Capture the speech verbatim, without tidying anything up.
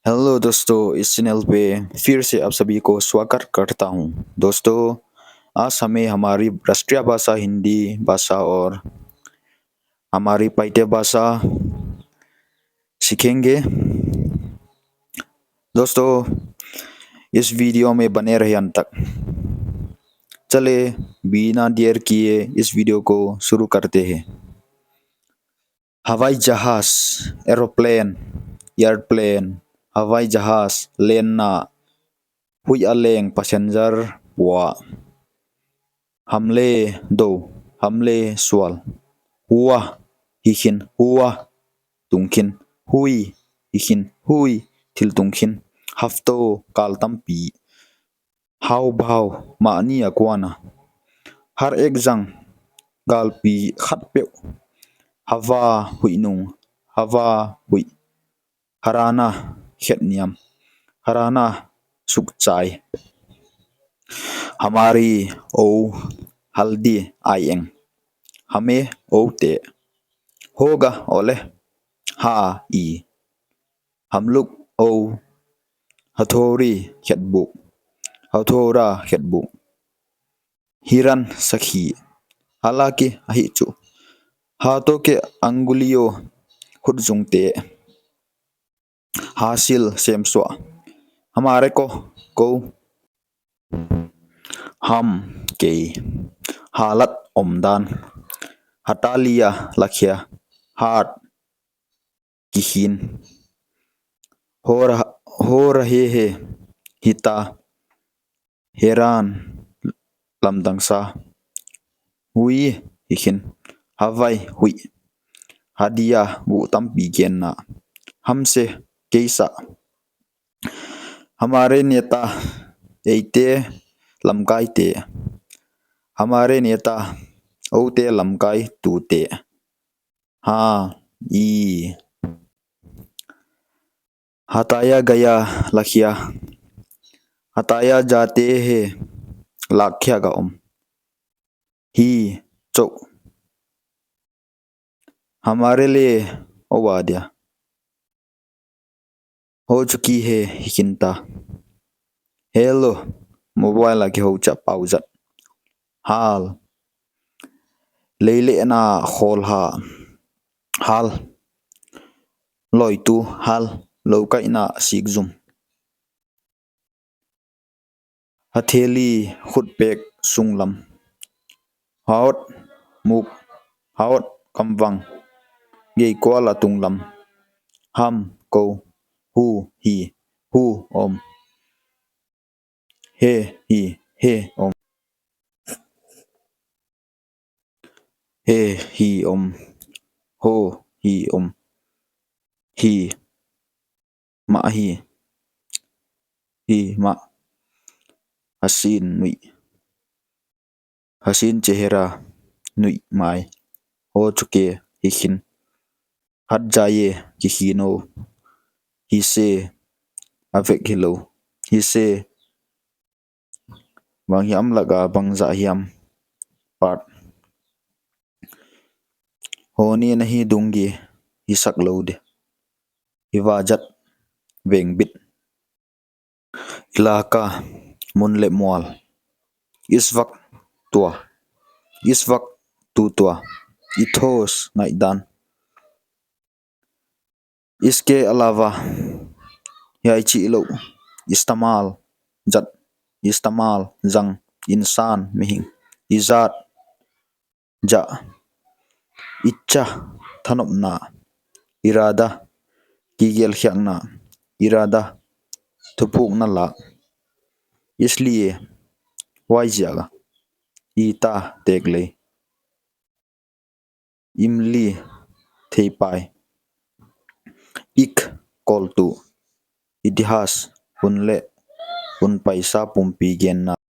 हेलो दोस्तों, इस चैनल पे फिर से आप सभी को स्वागत करता हूँ। दोस्तों, आज हमें हमारी राष्ट्रीय भाषा हिंदी भाषा और हमारी पाइते भाषा सीखेंगे। दोस्तों, इस वीडियो में बने रहे अंत तक। चले, बिना देर किए इस वीडियो को शुरू करते हैं। हवाई जहाज, एरोप्लेन, एयरप्लेन, हवाई जहाज, लेन ना, huih a leng, passenger, pua. Hamle dou, hamle sual. Hua, hikhin, hua, tungkhin. Hui, hikhin, hui, thil tungkhin. Hafto, kal tampi. Haubhau, mahni a kuan a. Har ek zang, galpi khatpeuh. Hawa, huih nung. Hawa, huih. Harana, khet niam. Harana, sukchai. Hamari, ou, haldi, aieng. Hame, ou te. Hoga, ole. Ha, i. Hamluk, ou. Hathori, khetbuk. Hathora, khetbuk. Hiran, sakhi. Halaki, ahi chu. Hato ke angulio, hutzungte. Hasil, semsua. Hamare ko, ko. Ham, kei. Halat, omdan. Hatalia, lakhia. Hat, kikhin. Hora, hora he he, hita. Heran, lamdangsa. Hui, hikhin. Havai, huih. Hadia, gu tampi genna. Hamse, keisa. Hamare neta, eite, lamkaite. Hamare neta, oute, lamkai, tute. Ha, i. Hataya gaya, lakhia. Hataya jate he, lakhia ga om. Hi, chou. Hamare le, owa dia. Ho chuki he, hikhinta. Hello, mobile a kihou cha pauzat. Hal. Leilehna khol ha. Hal. Loitu hal. Loukaihna sikzum. Hatheli khutpek sunglam. Haot muk. Haot kamvang. Geikuala tunglam. Ham ko. Hu hi. Hu om. He hi, he om. He hi om. Ho hi om. Hi. Ma hi. Hi ma. Hasin nui. Hasin chehera, nui mai. Ho chuke, hikhin. Hat jaye, kikhino. Hise, avek hilo. Hise, bang hiam laga, bang za hiam. Pat. Honi nahi dungi, hisak lo de. Hivajat, vengbit. Ilaka, mun le mual. Is waqt, tua. Is waqt, tu tua. Ethos, ngaihdan. Iske alawa, hiai chih lou. Istemal, zat. Istemal, zang. Insan, mihing. Izat, ja. Icha, thanopna. Irada, kigelkhiakna. Irada, thupukna lak. Isliye, huaiziak a. Ita, teklei. Imli, theipai. Ik, koltu. Itihas, hun le hun paisa pumpi genna.